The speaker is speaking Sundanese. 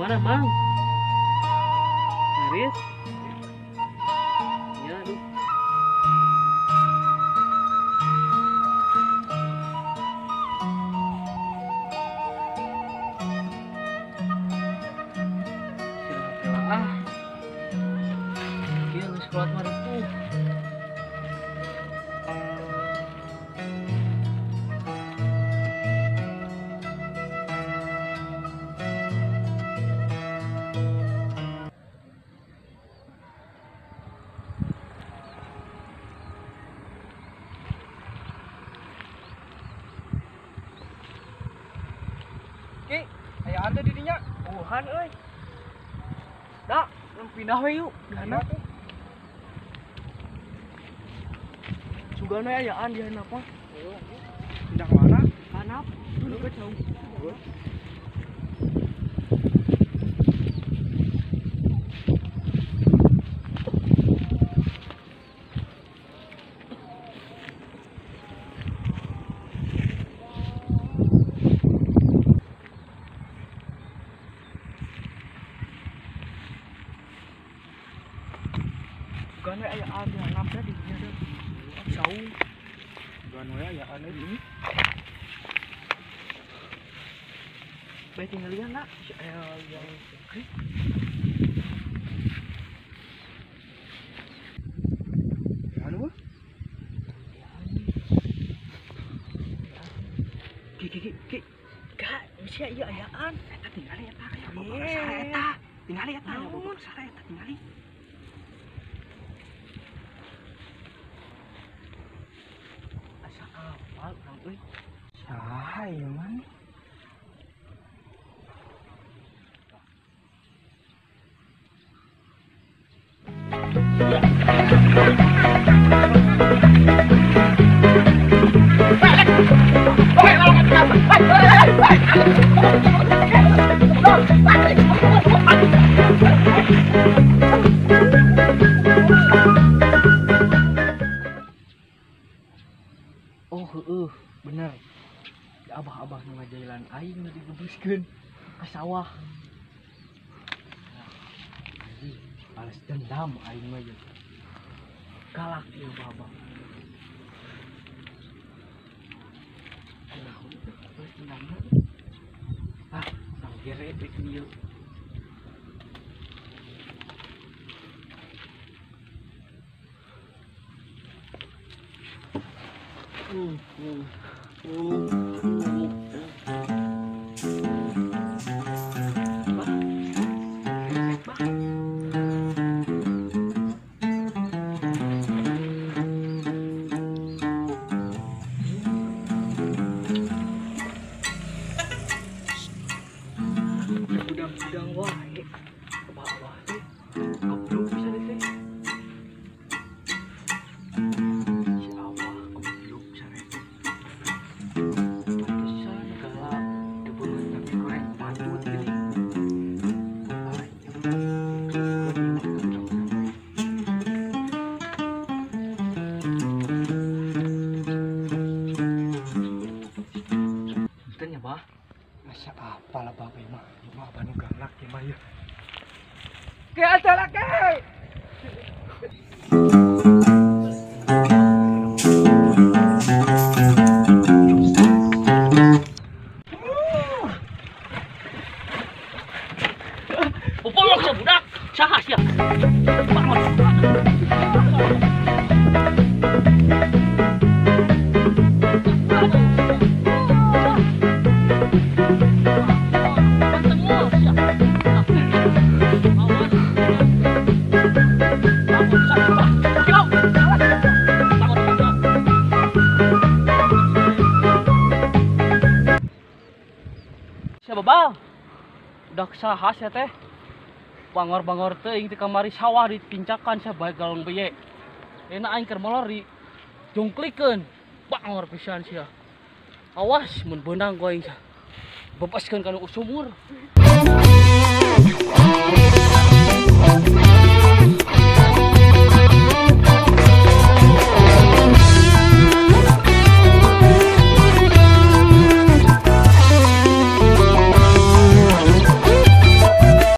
Mana Mang? Ngarit? Ya, aduh. Istirahat ah. Kieu geus kuat maripuh. Ki, aya anda di dinya. Uhan euy. Da, pindah we yuk. Di handap. Sugana ayaan di handap mah. Pindah ke mana? Handap. Dulu ke jauh. Sugana ayaan di handap da di dinya da. Jauh. Sugana ayaan di. Baik tinggal lihat nak yang oke. Anu? Ki ki ki ki. Gak, bisa ieu ayaan. Eta tingali eta aya bapak saha eta. Tingali eta aya bapak saha eta tingali. Asa apal urang euy. Saha ieu mah? Oh, heeh, bener. Di abah-abah nu ngajailan aing nu digebuskeun ka sawah. Nah, anjing, balas dendam aing mah ieu. Galak ieu abah-abah. Nah, balas dendamna. Ah, urang gere rek ieu. Udang-udang wae ke bawah teh goblok pisan teh. Si abah goblok pisan teh. Pantesan Ayo. Ke aja lagi. Popolok sia budak, saha sia? Bangun. Siapa bal? Udah saha sia teh? Bangor-bangor teuing di kamari sawah dipincakan sia bae galong beye. Enak aing keur molor di jongklikeun. Bangor pisan sia. Awas mun beunang ku aing sia. Bebaskeun kana sumur.